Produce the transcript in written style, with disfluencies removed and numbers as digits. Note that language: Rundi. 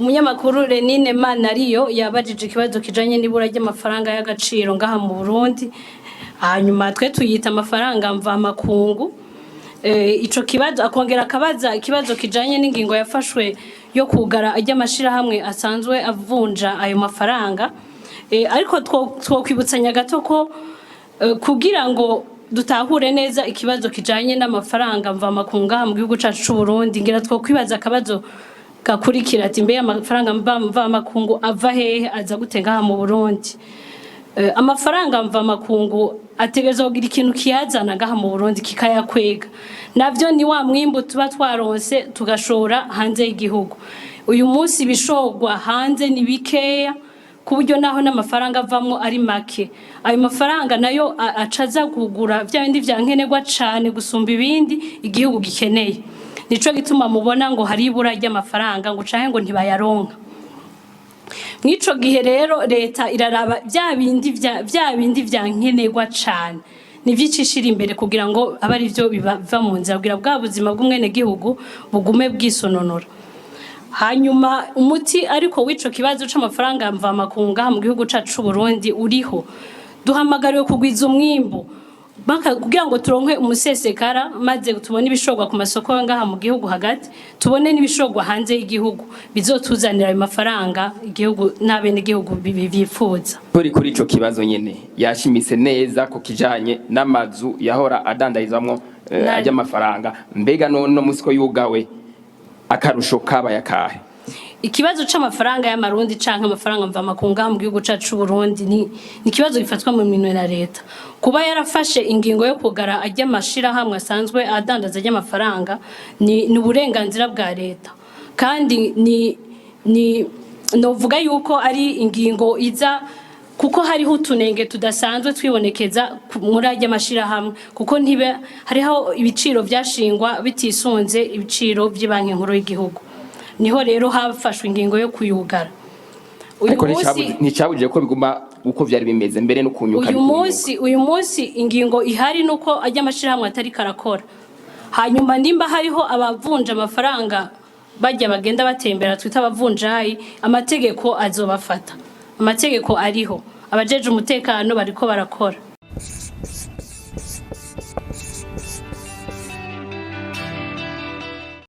Umunyamakuru Renine Manariyo yabajije ikibazo kijanye n'ibura ry'amafaranga y'agaciro ngaha mu Burundi, hanyuma twe tuyita amafaranga mvamakungu. Ico kibazo, akongera akabaza ikibazo kijanye n'ingingo yafashwe yo kugara ry'amashirahamwe asanzwe avunja ayo mafaranga. Ariko twokwibutsanya gato ko kugira ngo dutahure neza ikibazo kijanye n'amafaranga mvamakungu ngaha mu gihugu cacu c'u Burundi, ngira twokwibaza akabazo gakurikira ati: mbe amafaranga mvamakungu ava hehe, aza gute ngaha mu Burundi? Amafaranga mvamakungu ategerezwa kugira ikintu kiyazana ngaha mu Burundi, kikayakwega. Navyo ni wa mwimbu tuba twaronse tugashora hanze y'igihugu. Uyu munsi ibishorwa hanze ni bikeya, ku buryo naho n'amafaranga avamwo ari make. Ayo mafaranga nayo aca aza kugura vya bindi vya nkenerwa cane gusumba ibindi igihugu gikeneye. Nico gituma mubona ngo hari ibura ry'amafaranga, ngo canke ngo ntibayaronka. Mw'ico gihe rero leta iraraba vya bindi vya nkenerwa cane, nivyo icishira imbere kugira ngo abe ari vyo biva mu nzira, kugira bwa buzima bw'umwenegihugu bugume bwisononora. Hanyuma umuti ariko w'ico kibazo c'amafaranga mvamakungu ngaha mu gihugu cacu c'u Burundi uriho. Duhamagariwe kugwiza umwimbu kugira ngo turonke umusesekara, maze tubone ibishorwa ku masoko ngaha mu gihugu hagati, tubone n'ibishorwa hanze y'igihugu bizotuzanira ayo mafaranga igihugu n'abenegihugu bipfuza. Turi kuri ico kibazo nyene, yashimitse neza ku kijanye n'amazu yahora adandarizwamwo ajya amafaranga. Mbega none musi ko yugawe, akarusho kabaye akahe? Ikibazo c'amafaranga y'amarundi canke amafaranga mvamakungu ngaha mu gihugu cacu c'u Burundi ni ikibazo gifatwa mu minwe na leta. Kuba yarafashe ingingo yo kugara ajya amashirahamwe asanzwe adandaza ajya amafaranga ni uburenganzira bwa leta, kandi ni novuga yuko ari ingingo iza kuko hariho utunenge tudasanzwe twibonekeza muri ajya amashirahamwe, kuko ntibe hariho ibiciro vyashingwa bitisunze ibiciro vy'ibanki nkuru y'igihugu. Niho rero hafashwe ingingo yo kuyugara. Uyu Ariko munsi nticabujije ko biguma uko vyari bimeze mbere no kunyuka. Uyu Bikunyuka. munsi ingingo ihari nuko ajya amashirahamwe atari karakora. Hanyuma nimba hariho abavunja amafaranga bajya bagenda batembera twita abavunjayi, amategeko azobafata. Amategeko ariho, abajeje umutekano bariko barakora.